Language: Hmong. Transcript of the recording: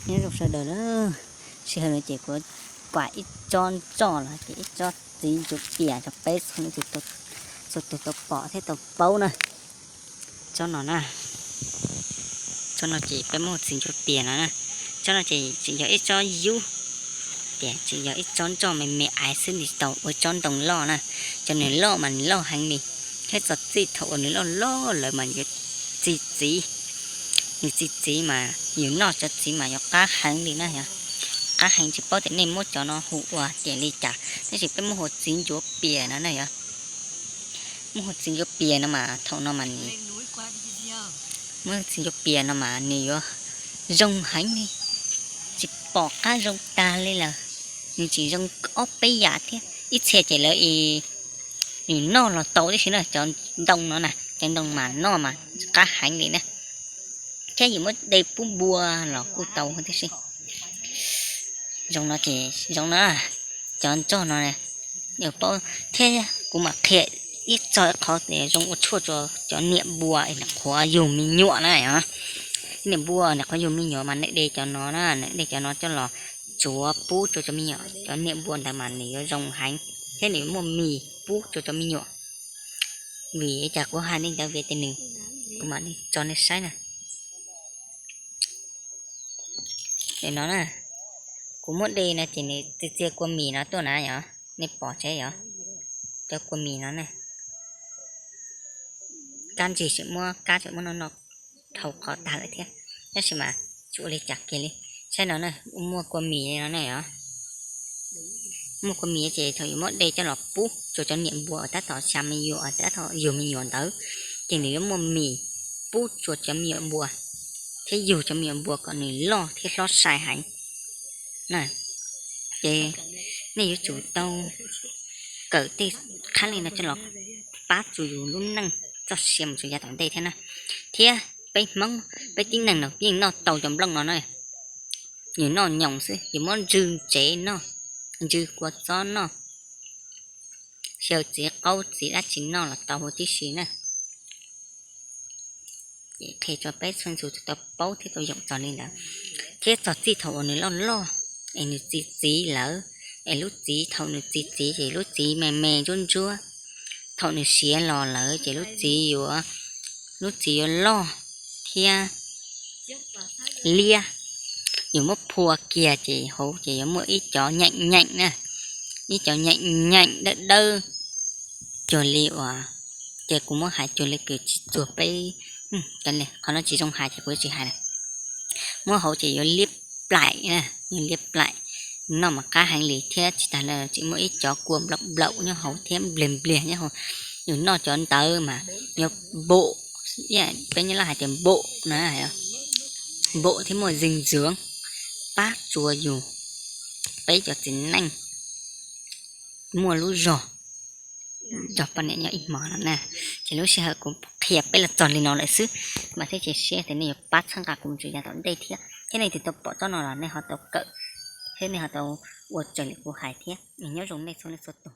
Nyob zoo sawv daws na, sij hawm no ces kuv kuam ib tsob ntsoj los ces ib tsob txiv ntsuav pias rau peb txhua tus tau pom thiab tau paub na. Tsob no na, tsob no ces peb muab hu txiv ntsuav pias no na. Tsob no ces tseem yog ib tsob yub, tias tseem yog ib tsob ntsoj me me aiv xwb, nws tsis tau ua tsob ntoo loj na. Cov nws loj mas nws loj heev li, thiab txog txij thaum uas nws loj loj lawm mas yuav txi txiv. Nws txi txiv mas yus noj cov txiv mas yuav qab heev li na yog. Qab heev, tsis paub tias nej muab cov no hu ua tias li cas, tab sis peb muab hu txiv ntsuav pias no na yog. Muab hu txiv ntsuav pias no mas thaum no mas nws, muab txiv ntsuav pias no mas nws yuav zoo heev li, tsis pom qab zoo tag li lawm. Nws tsis zoo ob peb yam thiab, ib txhia ces lawv nws noj los tau tib si na, cov ntoo no na, cov ntoo mas noj mas qab heev li na. Thiab yus muab de pub npua los kuj tau tib si. Zoo no ces zoo na, cov ntsoj no thiab kuv mam qhia ib txog ib qhov tias zoo ua tshuaj rau cov niam npua es nws qhuav yug me nyuam na. Niam npua nws qhuav yug me nyuam mas nej de cov no na, nej de cov no coj los tsuav pub rua cov me nyuam, cov niam npua ntawd mas nws yuav zoo heev thiab nws yuav muaj mis pub rua cov me nyuam. Vim li cas kuv hais li ntawd? Vim tias nws, kuv mam li tso nej saib na. Li no na, kuv muab de no ces nws txia txia kua mis no tuaj na yog, nej pom tsev yog, cov kua mis no na. Kab ntsig tseem muab, kab tseem muab noj noj dhau qhov tag lawm thiab, tab sis mas tsis ua li cas kiag li. Saib no na, muaj kua mis no na yog. Muaj kua mis ces thaum yus muab de coj los pub rua cov niam npua uas tab tom xya me nyuam, tab tom yug me nyuam ntawd, ces nws yuav muaj mis pub rua cov me nyuam npua thiab yug cov me nyuam npua kom nws loj thiab hlob sai heev. Ces nej yuav tsum tau kawm tej qhab li no coj los pab txhua yus lub neej txoj sia mus txhua yav tom ntej thiab na. Thiab peb Hmoob, peb tib neeg no yeej noj tau cov nplooj no na. Yus noj nyoos xwb, yus muab ntsw ntsev noj, ntsw kua txob noj, xyaw txiv qaub txiv dab tsi noj los tau huv tib si na. Ces qhia rau peb txhua tus tau paub thiab tau yoom txog li ntawd. Thiab txog txij thaum uas nws loj loj es nws txi txiv lawm, es lub txiv, thaum nws txi txiv ces lub txiv me me ntsuab ntsuab, thaum nws siav los lawm ces lub txiv yuav, lub txiv yuav loj thiab liab. Yus muab phua kiag ces hauv ces yuav muaj ib cov nyeem nyeem na, ib cov nyeem nyeem dawb dawb cuag li uas, ces kuv muab hais cuag li kws tsis txuag peb, qhov no tsis zoo hais ces kuv tsis hais lawm. Muab hauv ces yuav liab plaim, yuav liab plaim, noj mas qab heev li thiab tsis tas li tseem muaj ib cov kua nplaum nplaum nyob hauv thiab npliag npliag nyob hauv. Yus noj cov ntawd mas yuav npum, peb Nyab Laj hais tias npum na, npum thiab muaj zis ntxwv pab txhua yus, peb cov txiv neej muaj lub zog nrog poj niam nyob ib hmos no na. Ces lub sij hawm kuv qhia peb los txog li no lawm xwb, mas thiab cia siab tias nej yuav pab txhawb nqa kuv mus txhua yav tom ntej thiab, thiab nej twb tau pom tsob no los nej ho tau kawm thiab nej ho tau ua raws li kuv hais thiab. Nyob zoo nej txhua leej txhua tus.